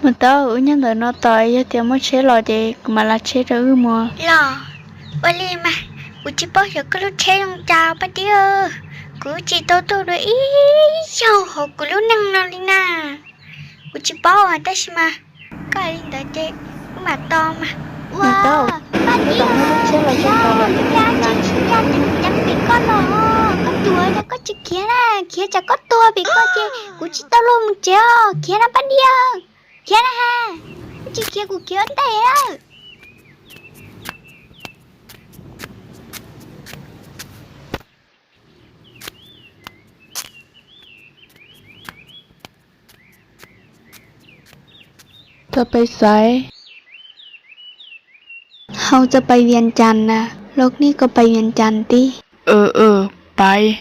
Mus tau, wb nyob ntawm no tos, yog tias muaj tsheb los ces kuv mam lav tsheb rau wb mus. Los, ua li mas, kuv tsis paub xyov koj lub tsheb zoo cas Paj Dib. Kuv tsis tau tuaj dua ib zaug hauv kuv lub neej no li na. Kuv tsis paub tab sis mas koj hais li ntawd ces kuv mam tos mas. Ua, Paj Dib, khiav, khiav, tsis khiav, ceev ceev pem koj los, koj tuag ces koj tsis khiav na, khiav tsam koj tuag pem koj ces kuv tsis tau luag mus tsev os, khiav na Paj Dib, khiav na ha, tsis khiav kuv khiav ua ntej. Txawj pais xaiv. Hau txawj pais Vias Cas na, lub nij koj pais Vias Cas tib. Pais,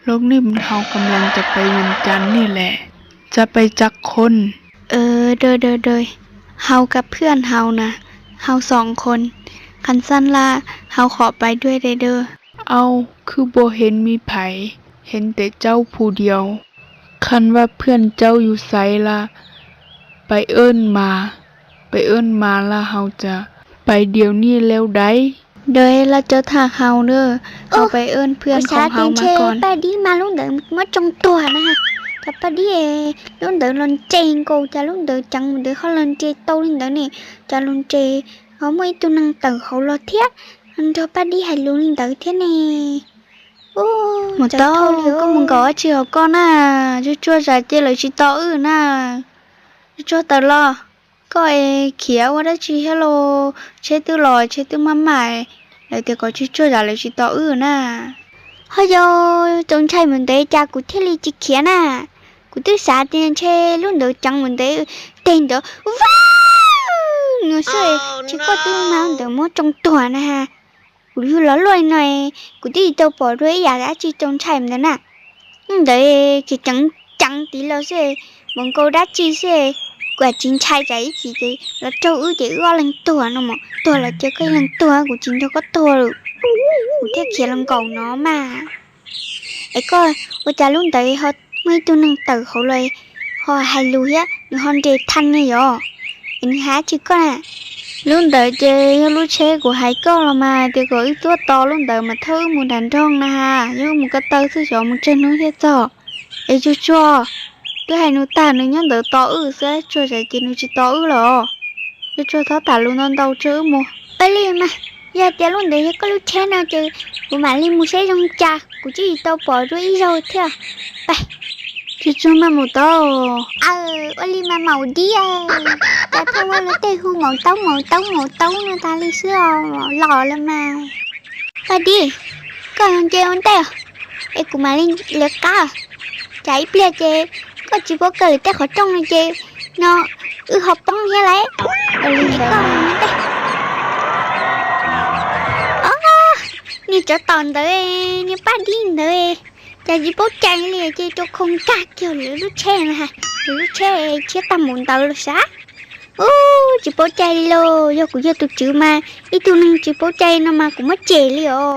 lub nij hau kam lees txawj pais Vias Cas ni lem, txawj pais tsa khon. Hau kab phwaj hau na, hau xoom khon, khan xaj laj hau qhov pais dua de dua. Au, khwb npua heev me phais, heev tes tsauv phu diaus. Khan vaj phwaj tsauv yus xaiv laj, pais ej mas, pais ej mas laj hau txawj pais diaus nij leu daiv. Dawm laj tsawv thaj hau na, hau pais ej phwaj hau mas kom Paj Dib mas lub ntawd muab tsoo tuag na. Cas Paj Dib lub ntawd los ntse nkaus, cas lub ntawd ceev mus ntawd ho los ntse tau li ntawd ne, cas los ntse ho muaj ib tug neeg tawm hauv los thiab, nrog Paj Dib hais lus li ntawd thiab ne. Mus tau, koj mus nkaum dab tsi hauv koj na, tsuag tsuag zam ces lawv tsis tos wb na. Tsuag tsuag tawm los, koj es khiav ua dab tsi thiab los, tsheb twb los tsheb twb maj maj, lawv tias kom tsuag tsuag zam lawv tsis tos wb na. Ho yog txaus ntshai mus ntawd cas kuv thiaj li tsis khiav na. Kuv twb xav tias ntshe lub ntawd ceev mus ntawd, teg ntawd, va, no xwb, ntshe koj twb mas ntawd muab tsoo tuag na ha. Kuv yug los luaj li no, kuv twb tsis tau pom dua ib yam dab tsi txaus ntshai ntawd na. Lub ntawd ces ceev ceev tid los xwb, npaum nkaus dab tsi xwb, kuv tsis ntshai tsam ib chim ces los raug wb ces wb ob leeg tuag no mas, tuag los ces koj ib leeg tuag, kuv tsis nrog koj tuag lawm, kuv thiaj khiav los nkaum no mas. Es koj, ua cas lub ntawd ho muaj ib tug neeg tawm hauv los ho hais lus thiab nws ho nres thaj ne yom? Es nws hais dab tsi koj na? Lub ntawd ces yog lub tsheb kuv hais koj los mas, tias kom wb tuaj tos lub ntawd mas thauj wb mus nram nroog na ha, yog wb mus ko taw xwb xyov mus tsawg hnub thiaj txog. Es tsuag tsuag, twb hais nws tag nws nyob ntawd tos wb xwb, tsuag zam ces nws tsis tos wb lawm. Tsuag tsuag txhob tham lus ntau ntau, tso wb mus. Ua li mas, yog tias lub ntawd yog koj lub tsheb no ces kuv mam li mus saib zoo cas, kuv twb tsis tau pom dua ib zaug thiab. Tsuag tsuag mas mus tau. Aw, ua li mas maum dib, cas thiaj ua luag tej hu maum taub maum taub maum taub no tas li xwb os, los lawm mas. Paj Dib, koj nce ua ntej, es kuv mam li lawv qab, tsam ib pliag ces koj tsis paub kaw lawv tej qhov rooj no ces no wb ho poob thiab lauj. Koj ua ntej. Niag tsov tom ntawd, niag Paj Dib ntawd, cas tsis paub cai li ces rau khau nkag kiag lawv lub tsheb na, lawv lub tsheb tshiab tag npaum ntawd los sav. Ub, tsis paub cai li lauj, yog kuv yog tus tswv mas ib tug neeg tsis paub cai no mas kuv muab cem li os.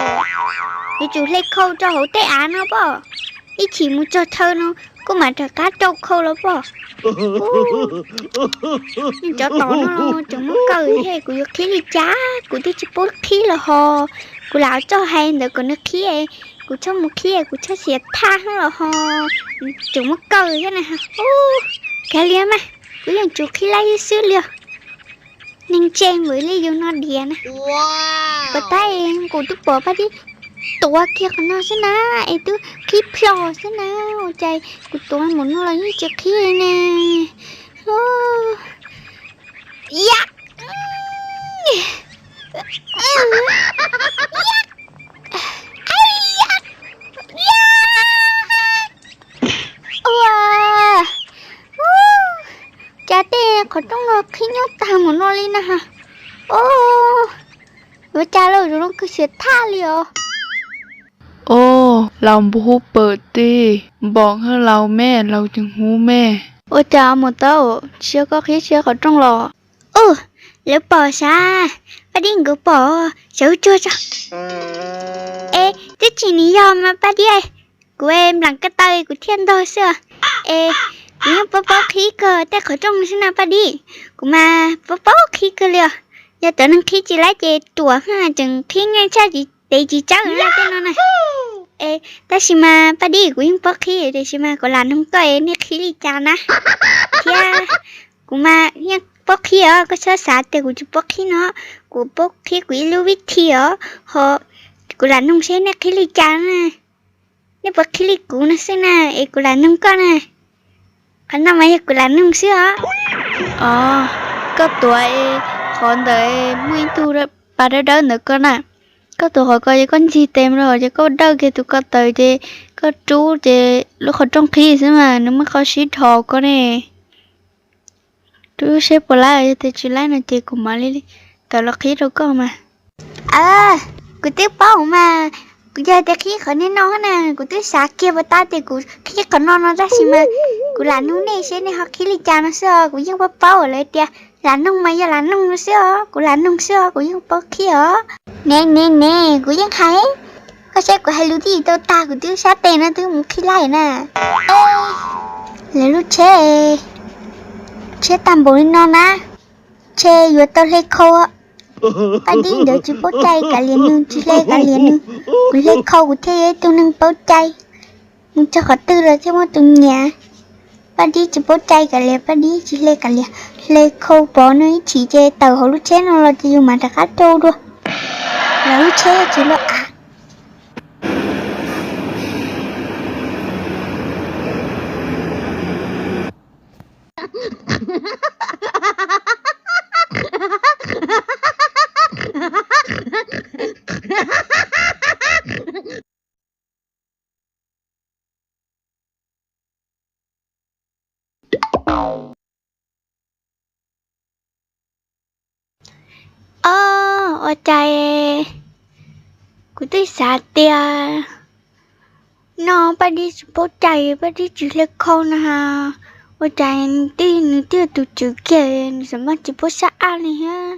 Yuav tsum hle khau rau hauv tej av no pob, ib chim mus txog chaw no kuj mam rov qab rau khau los pob. Niag tsov tom no tseem muab kaw thiab, kuv yuav qhib li cas, kuv twb tsis paub qhib los ho. Kuv lam txawj hais ntawd kom nws qhib, kuv txhob mus qhib kuv txhob xiam thaj los ho. Tseem muab kaw thiab na. Ub, kav liam mas, kuv yeej tsum qhib laib xwb li os. Neeg ntse npaum li yus no diam na. Puas tab es kuv twb pom Paj Dib tuav kiag qhov no xwb na, es twb qhib plho xwb na, ua cas kuv tuav mus no los yeej tsis qhib li ne. Ya, ya, ya, ua, cas tej qhov rooj no qhib nyob tag mus no li na. Ua cas lauj, zaum no kawg xiam thaj li os. Os, laus npua hu pawm tij, npom hawb laus me, laus tseem hu me. Ua cas mus tau, tsis yog koj qhib tsis yog qhov rooj los? Ub, lawv pom sav, Paj Dib nkawd pom, sawv tsuag tso. Es twb tsis nws yog mas Paj Dib, kuv nplam ko taw kuv thiaj ntog xwb. Es Kuv yeej paub paub qhib kawg tej qhov rooj xwb na Paj Dib. Kuv mas paub paub qhib kawg li os. Yog cov neeg qhib tsis laib ces ruam, tseem qhib nyiaj tshaj tsis tev tsis tsawb na tej no na. Es tab sis mas Paj Dib, kuv yeej paub qhib tiam sis mas kuv lam noog koj es nej qhib li cas na. Thiab kuv mas yeej paub qhib os, koj txhob xav tias kuv tsis paub qhib no. Kuv paub qhib kuv ib lub vib thi os, ho kuv lam noog seb nej qhib li cas na. Nej puas qhib li kuv no xwb na, es kuv lam noog koj na. Qhov no mas yog kuv lam noog xwb os. Os, koj tuav es qhov ntawd muaj ib tug pas dawb dawb ntawd koj na. Koj tuav qhov ko ces koj ncig tes los ces koj dawj kiag tus ko taw ces koj rub ces lub qhov rooj qhib xwb mas nws muaj qhov sib dhos koj ne. Rub seb puas laib, yog tias tsis laib no ces kuv mam li tawm los qhib rau koj mas. Kuv twb paub mas, kuv yog tias qhib qhov niag no na, kuv twb xav kiag puas tab tias kuv qhib qhov no no tab sis mas kuv lam noog nej seb nej ho qhib li cas no xwb os. Kuv yeej paub paub lawv tias lam noog mas yog lam noog no xwb os, kuv lam noog xwb os, kuv yeej paub qhib os. Ne ne ne, kuv yeej hais, koj saib kuv hais lus twb tsis tau tag kuv twb sab tes no twb mus qhib laij na. Lawv lub tsheb, tsheb tag npaum li no na, ntshe yuav tau hle khau. Paj Dib ntawd tsis paub cai kav liam nws, tsis hle kav liam nws, kuv hle khau kuv thiaj yog ib tug neeg paub cai. Mus txog qhov twg los thiaj muaj tus nyiam. Paj Dib tsis paub cai kav liam, Paj Dib tsis hle kav liam, hle khau pov nws ib chim ces tawm hauv lub tsheb no los ces yus mam rov qab rau dua. Lawv lub tsheb tsis loj av. Os, ua cas kuv twb xav tias no Paj Dib tsis paub cai, Paj Dib tsis hle khau na has. Ua cas nws twb yog tus tswv kiag, nws xam maj tsis paub sab ab li thiab.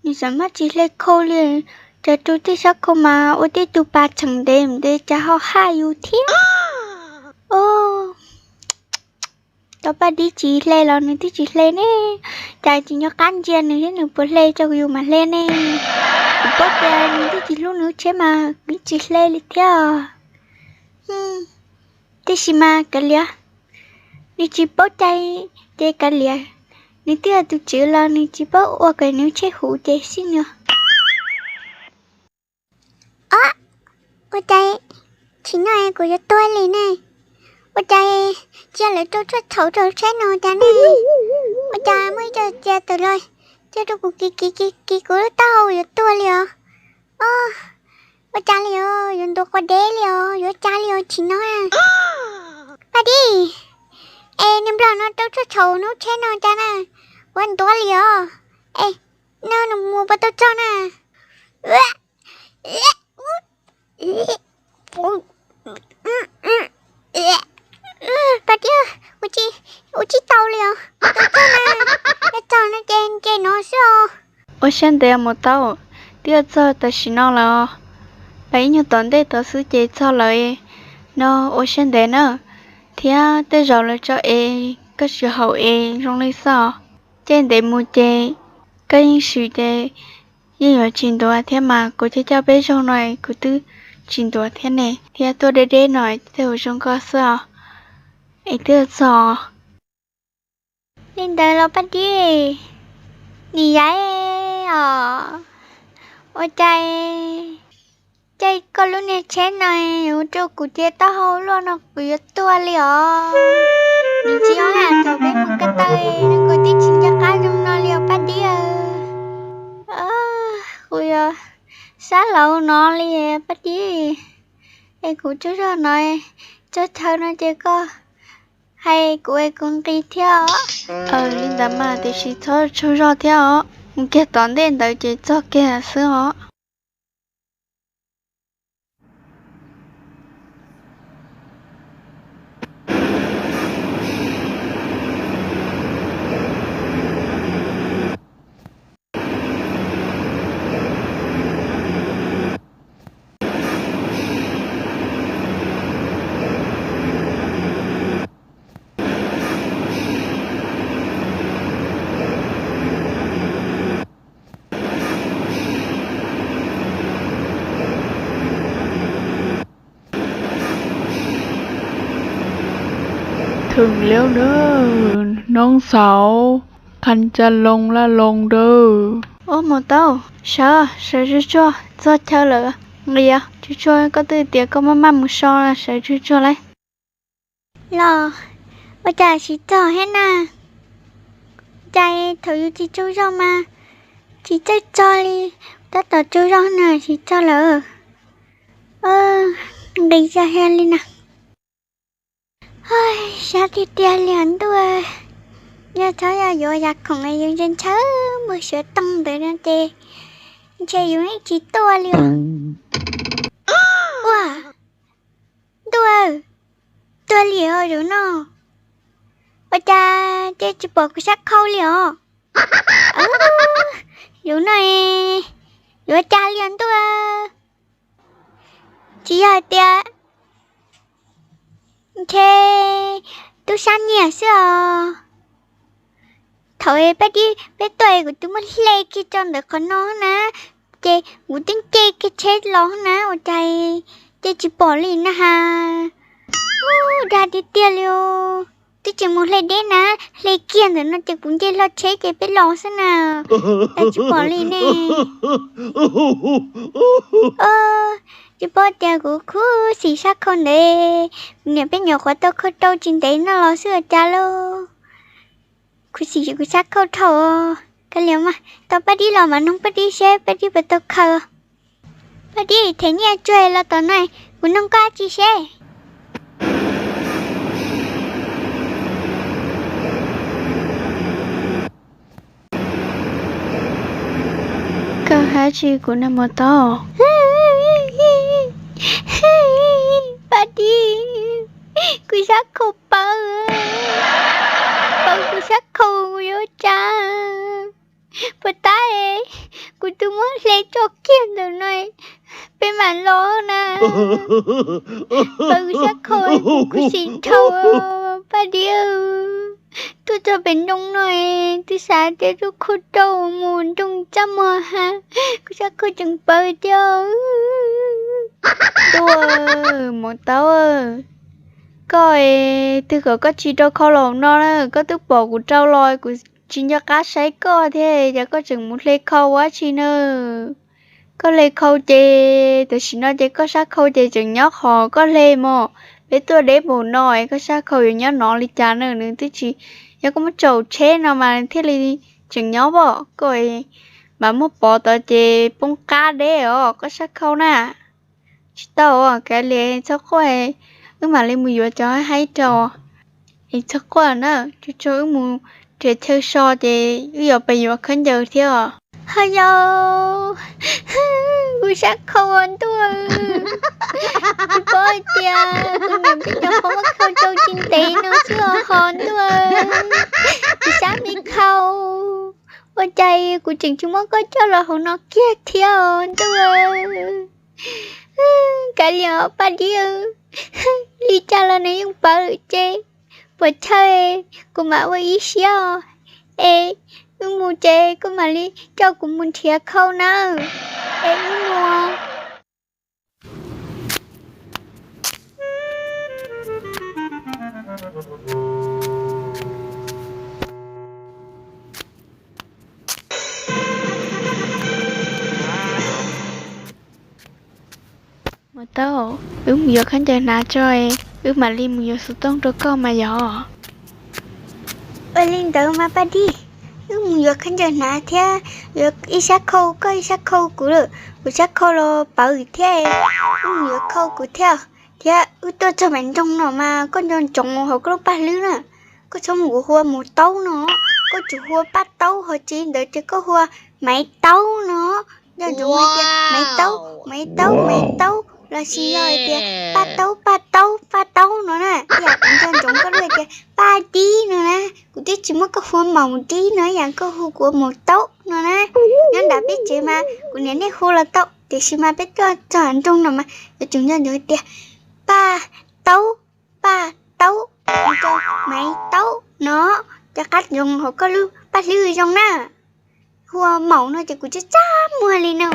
Nws xam maj tsis hle khau li. Cas rau tej sab khau mas ua tej tug pas txheem ntev ntev cas ho haj yus thiab. Tau Paj Dib tsis hle los nws twb tsis hle ne. Cas tsis nco qab ntsia nws thiab nws puas hle tso kuv yus mam hle ne. Kuv paub tias nws twb tsis hlub nws lub tsheb mas kuv tsis hle li thiab. Tiam sis mas kav liam, nws tsis paub cai ces kav liam, nws twb yog tus tswv los nws tsis paub ua kom nws lub tsheb huv ces xib nws. Os, ua cas tsis noj kuv yuav tuag li ne? Ua cas cia lawv rau tshuaj txhaum rau lub tsheb no cas ne? Ua cas muaj ib co cia tawm los cia rau kuv kiv kiv kiv kiv kuv lub taub hau yuav tuag li os. Os, ua cas li os, yuav ntuav quav deb li os, yuav cas li os tsis noj. Paj Dib, es niag nplog no rau tshuaj txhaum lub tsheb no cas na, ua ntuav li os. Es no nws mus puas tau txog na? Paj Dib, ua tsis tau li os, tau txog na, yog txog no ces nce no xwb os. Ua siab ntev mus tau, twb yuav txog tam sim no lawm os. Pab ib nyuag tom ntej tod xwb ces txog lawm no, ua siab ntev na. Thiab tej zaum lawv tso es koj tsis haum es zoo li xwb os. Caij ntev mus ces koj yeej swm ces yeej yuav tsis ntuav thiab mas, kuv thiaj coj peb zaug no kuv twb tsis ntuav thiab ne, thiab tuaj deb deb no tej zaum zoo nkauj xwb os. Es twb txog. Li ntawd los Paj Dib, nim yaim os, ua cas caij koj lub niag tsheb no ua rau kuv cia taub hau luaj no kuv yuav tuag li os. Nim tsis ua lam thaum peb mus ko taw no kuv twb tsis nco qab zoo no li os Paj Dib. Kuv yuav sab laug no li Paj Dib. Es kuv tsaug zog no, txog chaw no ces koj hais kuv es kuv nqis thiab os. Li ntawd mas tiam sis txhob tsaug zog thiab os, mus kiag tom ntej ntawd ces txog kiag xwb os. Ua li nawb, noob xauv, qha ca loo laj loo dawb. Ua mus tau, sawv, sawv tsuag tsuag txog chaw lawm, nqis tsuag tsuag, koj twb tias koj maj maj mus so, sawv tsuag tsuag lauj. Los, ua cas tsis txog thiab na? Cas thaum yus tsis tsaug zog mas tsis txawj txog li, tab tom tsaug zog na tsis txog lawm. Nqis tsa hia li na. Sab tiag tiag li os ntuj. Yog txhob yog yuav yam khoom es yus ntshaw ntshaw muag suav toog ntawd no ces ntshe yus yeej tsis tuaj li os. Ua, ntuj, tuag li os zaum no. Ua cas ces tsis pom kuv sab khau li os? Zaum no yuav cas li os ntuj? Tsis yog hais tias ntshe tub sab nyiam xwb os. Thaum pab dib peb tuaj kuv twb muab hle kiag tso ntawm qhov no na, ces kuv twb nce kiag tsheb los na ua cas ces tsis pom li na has. Ub, dag tiag tiag li os. Twb tsis mus hle deb na, hle kiag ntawm no ces kuv nce hlo tsheb ces peb los xwb na. Tsis pom li ne. Tsis paub tias kuv khuv xim sab khau ntawd, niam peb nyuam qhuav tau khau rau tsis ntev no los xwb ua cas lauj. Khuv xim kuv sab khau dhau. Kav liam mas tau pab dib los mas noog pab dib seb pab dib puas tau khaws. Pab dib them nyiaj tsuag los tom no, kuv noog koj dab tsi seb. Koj hais dab tsi kuv nag mus tau? Pab dib, kuv sab khau pawv, pawv kuv sab khau yuav ua cas. Puas tab, kuv twb muab hle tso kiag ntawm no, peb mam los na. Pawv kuv sab khau, kuv khuv xim dhau. Pab dib, tuaj txog pem nroog no, twb xav tias tuaj khau rau mus nroog txaj muag ha, kuv sab khau tseem pawv thiab. Tuaj mus tau, koj twg kom koj tsis rau khau los no na, koj twb pom kuv rau los kuv tsis nco qab saib koj thiab ces koj tseem mus hle khau ua dab tsi na. Koj hle khau ces tam sim no ces koj sab khau ces tseem nyob qhov koj hle mog. Peb tuaj deb npaum no es koj sab khau yuav nyob no li cas na, nws twb tsis, yog koj muab tsaus tsheb no mas thiaj li tseem nyob pom koj. Mas muab pov tod ces poob qab deb os koj sab khau na. Tsis tau, kav liam txhob quaj, wb mam li mus yuav cov haib rau. Es txhob quaj na, tsuag tsuag wb mus nrhiav chaw so ces wb yuav pais yuav khaub ncaws thiab os. Ho yog, kuv sab khau ntuj, tsis paub hais tias kuv niam peb nyuam qhuav muab khau rau tsis ntev no xwb os ho ntuj, kuv sab me khau, ua cas kuv tseem tsis muab koj coj los hauv no kiag thiab os ntuj. Kav liam pab dib, li cas los nws yeej pawv lawm ces puas chaw kuv mam ua ib siab os. Es wb mus ces koj mam li coj kuv mus nrhiav khau nawb. Es wb mus. Mus tau, wb mus yuav khaub ncaws hnav tso, wb mam li mus yuav xov tooj rau koj mas yog. Ua li ntawd mas Paj Dib, wb mus yuav khaub ncaws hnav thiab, yuav ib sab khau koj ib sab khau kuv lawm, kuv sab khau los pawv thiab, wb mus yuav khau kuv thiab. Thiab wb tuaj txog pem nroog no mas koj nco ntsoov hauv koj lub paj hlwb na, koj txhob mus hu ua Maum Taub no, koj tsum hu ua Paj Taub, ho tsis li ntawd ces koj hu ua Maiv Taub no. Nco ntsoov hais tias Maiv Taub, Maiv Taub, Maiv Taub, los sis yog hais tias Paj Taub, Paj Taub, Paj Taub no na. Ib yam kuv nco ntsoov koj lub hais tias Paj Dib no na, kuv twb tsis muab koj hu ua Maum Dib no ib yam koj hu kuv ua Maum Taub no na. Nyob nram peb tsev mas kuv niam nej hu los tau, tiam sis mas peb tuaj txog nroog no mas yuav tsum nco ntsoov hais tias Paj Taub, Paj Taub, Maiv Taub no, cov qab ntsoov hauv koj lub paj hlwb zoo na. Hu ua Maum no ces kuv txaj txaj muag li no.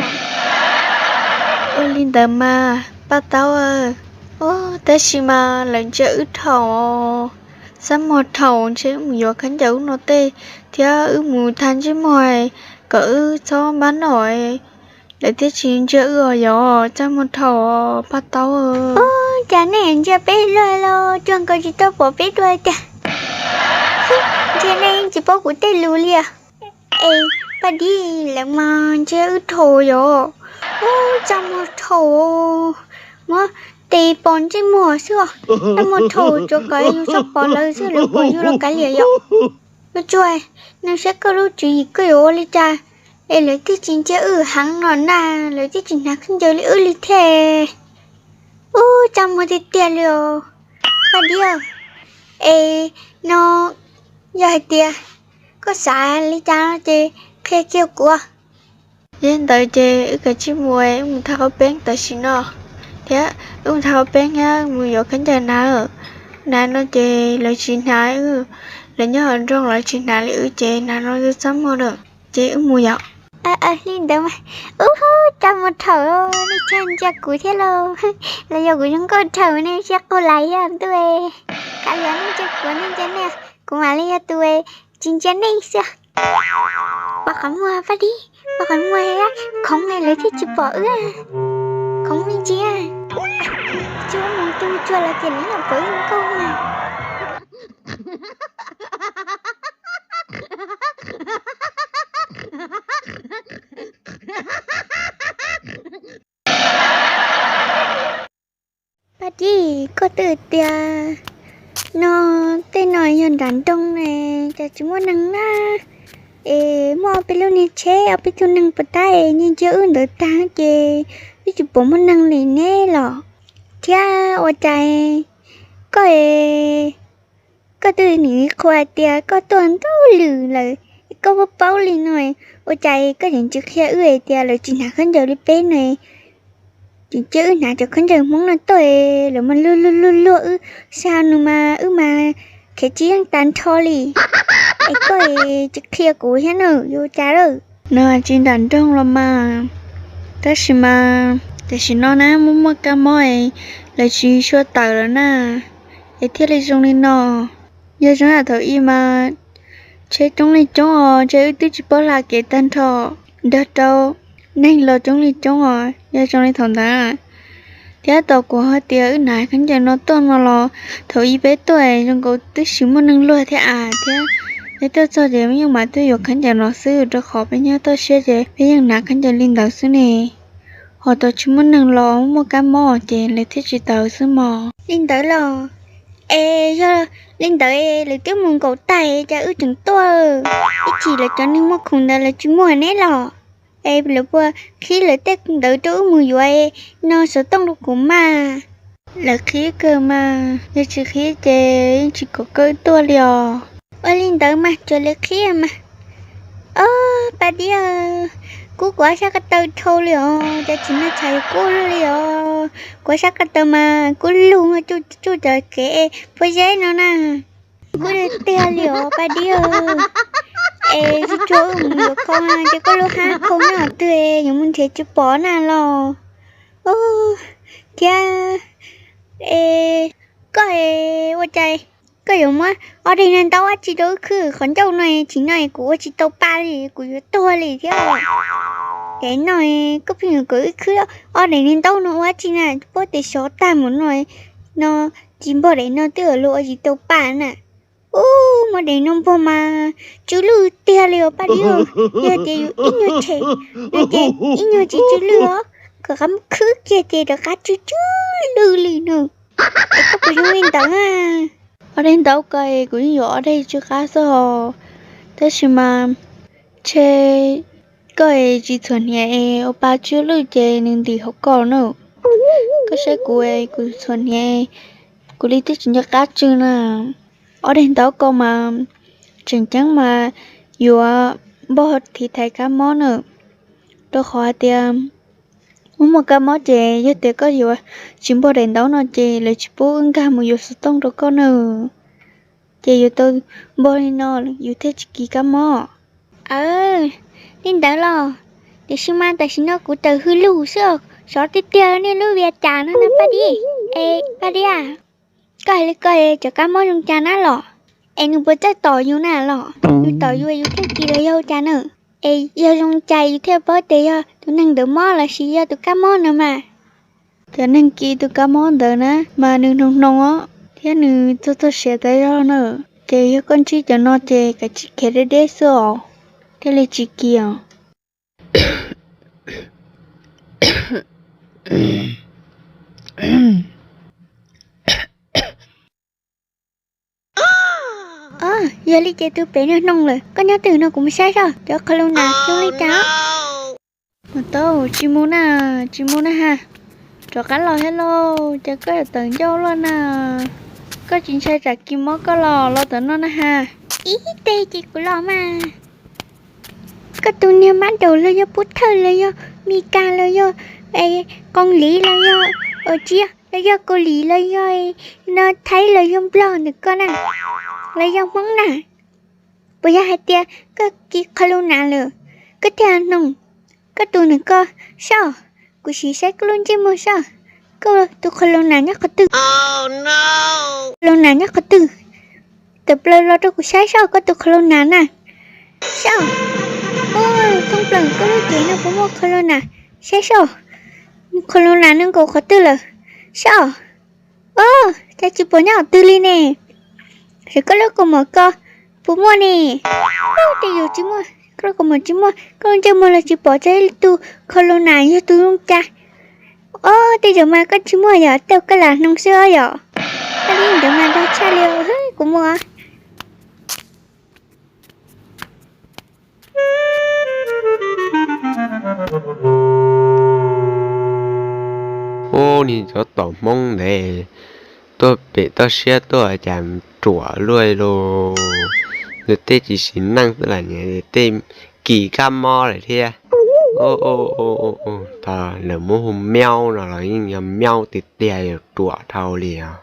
Ua li ntawd mas Paj Taub, tab sis mas lawv ntsia wb dhau, Txaj muag thaum ntshe wb mus yuav khaub ncaws ub no tej thiab wb mus tha ntsej muag kom wb txhob npab noj, lawv thiaj tsis ntsia wb os yog txaj muag thaum paj taub. Ub, cas nej ntsia peb luag los cuag nkaus tsis tau pom peb dua tiag. Ntsia nej tsis paub kuv tej lus li os. Es Paj Dib, lawv mas ntsia wb thaum yog ub txaj muag thaum muab tes pos ntsej muag xwb os. Txaj muag thaum tsuas kom yus txhob pom lawv xwb, lawv pom yus los kav liam yom. Ua tsuag, nej saib koj lub tswv yim koj yuav ua li cas es lawv thiaj tsis ntsia wb heev no na, lawv thiaj tsis hnav khaub ncaws li wb li thiab. Ub, txaj muag tiag tiag li os Paj Dib. Es no yog hais tias koj xav li cas no ces qhia kiag kuv. Yog li ntawd ces wb kav tsij mus, wb mus thaj qaub peeb tam sim no thiab, wb mus thaj qaub peeb thiab mus yuav khaub ncaws hnav. Hnav no ces lawv tsis hnav wb, lawv nyob hauv nroog lawv tsis hnav li wb ces hnav no yeej txaj muag lawm. Ces wb mus yom. Li ntawd mas, ub, txaj muag thaum nej tsis ntsia kuv thiab lauj, los yog kuv zoo nkauj thaum nej siab qaug lais thiab ntuj. Kav liam, nej ntsia kuv, nej ntsia nej, kuv mam li yog tus tsis ntsia nej xwb. Pos qhov muag Paj Dib, pos qhov muag, khoov lawv thiaj tsis pom wb. Khoov me ntsis, tsuag mus tsuag tsuag los ces lawv yeej pom wb zoo nkauj na. Paj Dib, koj twb tias no tej no yog nram nroog ne, cas tsis muaj neeg na. Es muaj ob peb lub niag tsheb ob peb tug neeg puas tab es ntsia ntsia wb ntawd tag ces twb tsis pom muaj neeg li ne los. Thiab ua cas koj es koj twb nim qhuas tias koj tuaj ntuj lwm lawm, koj paub paub li no, ua cas koj tseem tsis qhia wb tias lawv tsis hnav khaub ncaws li peb no, tseem cia wb hnav cov khaub ncaws Hmoob no tuaj, lawv mas luag luag luag luag wb, sab no mas wb mas khev tsis yeej tag nrho li. Es koj tsis qhia kuv thiab na, yuav ua cas lawm? No tsis nram nroog los mas, tab sis mas tam sim no na muaj muaj kab mob es lawv tsis xyuas tawm lawm na, es thiaj li zoo li no. Yog zoo yam thaum ub mas tsheb coob li coob os, ntshe wb twb tsis paub hla kev tag nrho, nrog rau neeg los coob li coob os, yog zoo li thaum ntawd. Thiab tos kuv hais tias wb hnav khaub ncaws no tuaj no los thaum ub peb tuaj zoo nkaus twb tsis muaj neeg luag thiab a, thiab peb tuaj txog ces peb yeej mam tuaj yuav khaub ncaws no xwb, rau qhov peb nyob toj siab ces peb yeej hnav khaub ncaws li ntawd xwb ne. Ho tau tsis muaj neeg los muaj kab mob ces lawv thiaj tsis tawm xwb mog. Li ntawd los, es yog li ntawd lawv twb mus nkaum tag cas wb tseem tuaj, ib chim lawv cov neeg muaj khoom ntawd lawv tsis muaj neb los? Es lawv puas qhib lawv tej ntawd rau wb mus yuav no xov tooj rau kuv mas? Lawv qhib kawg mas, yog tsis qhib ces yeej tsis kom koj wb tuaj li os. Ua li ntawd mas tsuas lawv qhib mas. Ob, Paj Dib, kub kuv ob sab ko taw dhau li os, cas tsis noj tshais kub li os. Kuv ob sab ko taw mas kub lug tsuj tsuj cov kev pob zeb no na. Kub tiag tiag li os Paj Dib. Es tsuag tsuag wb mus yuav khau, ces koj lub hab khau nyob twg yuav mus nrhiav tsis pom na los? Thiab, es koj ua cas koj yuav muab ob daim niag ntaub dab tsi rau wb khwb? Qhov ncauj no tsis noj kuv ua tsis tau pa li, kuv yuav tuag li thiab. Es no koj pheej yuav kom wb khwb ob daim niag ntaub no ua dab tsi na? Pob tes sov tag mus no, no tsis npog daim no twb luag ua tsis tau pa na. Ub, muab daim no npog mas tsw lwj tiag li os Paj Dib. Yog tias yus ib nyuag tshem no ces ib nyuag tsis tsw lwj os, kom qab khwb kiag ces rov qab tsw tsw lwj li no. Es koj puas zoo li ntawd? Ob daim ntaub ko es kuv yeej yuav ob daim tsw qab xwb os, tab sis mas ntshe koj es tsis txhuam hniav es ua pa tsw lwj ces nws ntim hauv koj na. Koj saib kuv es kuv txhuam hniav, kuv li twb tsis nco qab tsw na. Ob daim ntaub ko mas tseem ceeb mas yuav npog thiv thaiv kab mob na, rau qhov hais tias muaj muaj kab mob ces yog tias koj yuav tsis npog daim ntaub no ces lawv tsis pub wb nkag mus yuav xov tooj rau koj na. Ces yuav tau npog li no yus thiaj tsis kis kab mob. Li ntawd los, tiam sis mas tam sim no kuv tawm hws lug xwb, sov tiag tiag nej lub vias cas no na Paj Dib. Es Paj Dib, koj hais li ko cov kab mob zoo cas na los? Es nws puas txawj tom yus na los? Nws tom yus es yus thiaj kis los yog cas na? Es yog zoo cas yus thiaj paub tias yog tus neeg ntawd mob lossis yog tus kab mob no mas? Cov neeg kis tus kab mob ntawd na mas nws hnoos hnoos os, thiab nws txog txog siav tas zog na. Ces yog koj ntsib cov no ces kav tsij khiav deb deb xwb os, thiaj li tsis kis os. Yog li ces tus pem no hnoos lawm, koj nyob twg no kuv mus saib soj cov qhov lus nas zoo li cas. Mus tau, tsis mus na, tsis mus na ha. Rov qab los thiab lauj, cas koj yuav tawm ncauj luaj na? Koj tsis ntshai tsam kis mob koj los los tom no na ha? Ib teg ces kuv los mas. Koj tus niag mab daum los yog pub thawj los yog Mes Kas los yog Qoo Lis los yog, tsis yog, los yog Kaus Lim los yog no Thaib los yog Nplog ntawm koj na, los yog Hmoob na. Puas yog hais tias koj kis qhov lus nas lawm, koj thiaj hnoos? Koj tus ntawm koj soj, kuv sim saib koj lub ntsej muag soj, koj tus qhov lus nas nyob qhov twg? Qhov lus nas nyob qhov twg? Tawm plaws los rau kuv saib soj koj tus qhov lus nas na. Soj. Thoob plaws koj lub cev no puas muaj qhov lus nas? Saib soj, qhov lus nas no nkaus qhov twg lawm? Soj. Os, cas tsis pom nyob qhov twg li ne? Es koj lub kaus mom ko puas muaj ne? Tej zaum tsis muaj, koj lub kaus mom tsis muaj, koj lub ntsej muag los tsis pom txog ib tug qhov lus nas yog tus zoo cas. Os, tej zaum mas koj tsis muaj yom, tej koj lam hnoos xwb os yom. Koj li ntawd mas dag tshaj li, kuv mus. Ub, niag cov tom Hmoob ntawd tuaj pem toj siab tuaj cas ruam luaj li. Nws tej tsis sim neej xwb las, tej kis kab mob lawm thiab. Thov lawv muab hu Miaub no los yeej yog Miaub tiag tiag, yuav ruam dhau li os.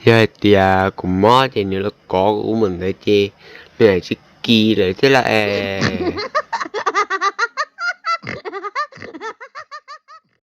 Yog hais tias kuv mob ces nws los kov kuv mus ntawd ces nws tsis kis lawm thiab lauj es.